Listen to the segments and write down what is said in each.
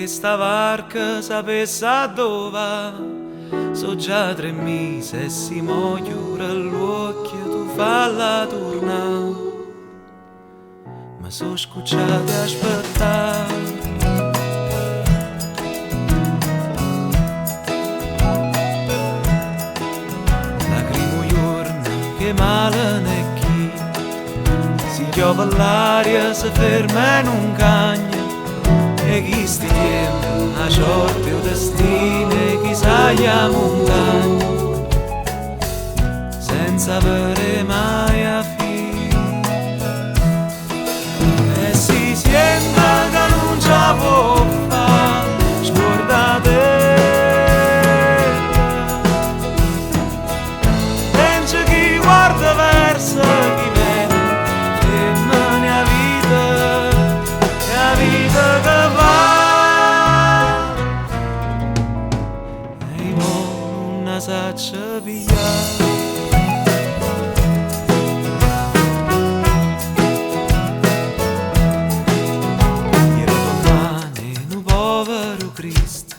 Chesta varca sapesse addò va. So' già tre mise e si mo chiure ll'uocchie tu falla turnà. Me so' scucciato 'e aspettà. Lacrime 'o juorno che male n'è cchiù. Si chiove l'aria se ferma e nun cagna. 'E chisti tiempe 'a ciorta e 'o destino 'e chi saglie 'a muntagna senza verè mai 'a fine. E si siente ca nun ce 'a può fa, scuordatella. Pensa chi guarda verso chi vene, femmene 'a vita, è 'a vita che va. E i' mo nun 'a saccio piglià. Iero mmano 'e nu povero Cristo,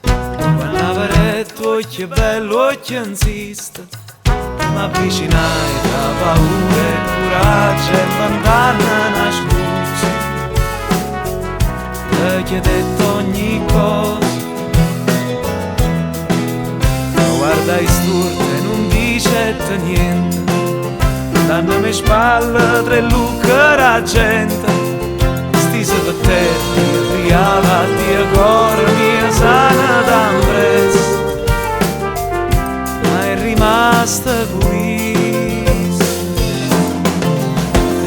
quann' 'a vedette uocchie belle, uocchie 'nziste, m'avvicinaje tra paura e curaggio e 'nventanno na scusa, le chiedette ogni cosa. Me guardaje stuorto e nun dicette niente, dannome 'e spalle tra 'e llucche d' 'a gente, stise pe terra io priavo a Dio core mio sanate ampressa, ma è rimasta cu isso.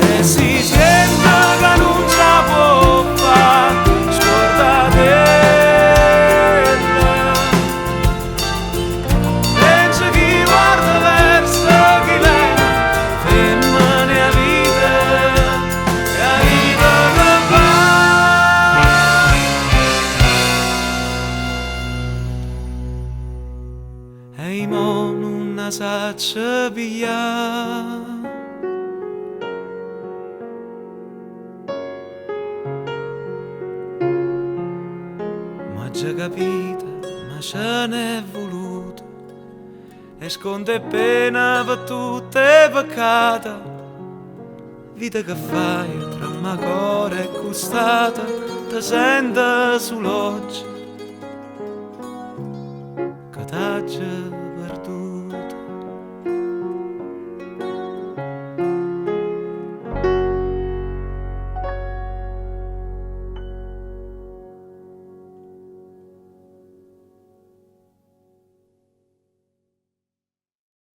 E si siente ca nun ce 'a può fa, scuordatella. Pensa chi guarda verso chi vene, femmene 'a vita, è 'a vita che va. E i' mo nun 'a saccio piglià. Mo aggio capito, ma ce n'è voluto e sconto 'e pene pe tutt' 'e peccate. Vita che faje tra ma core e custate, te sento solo oggi che t'aggio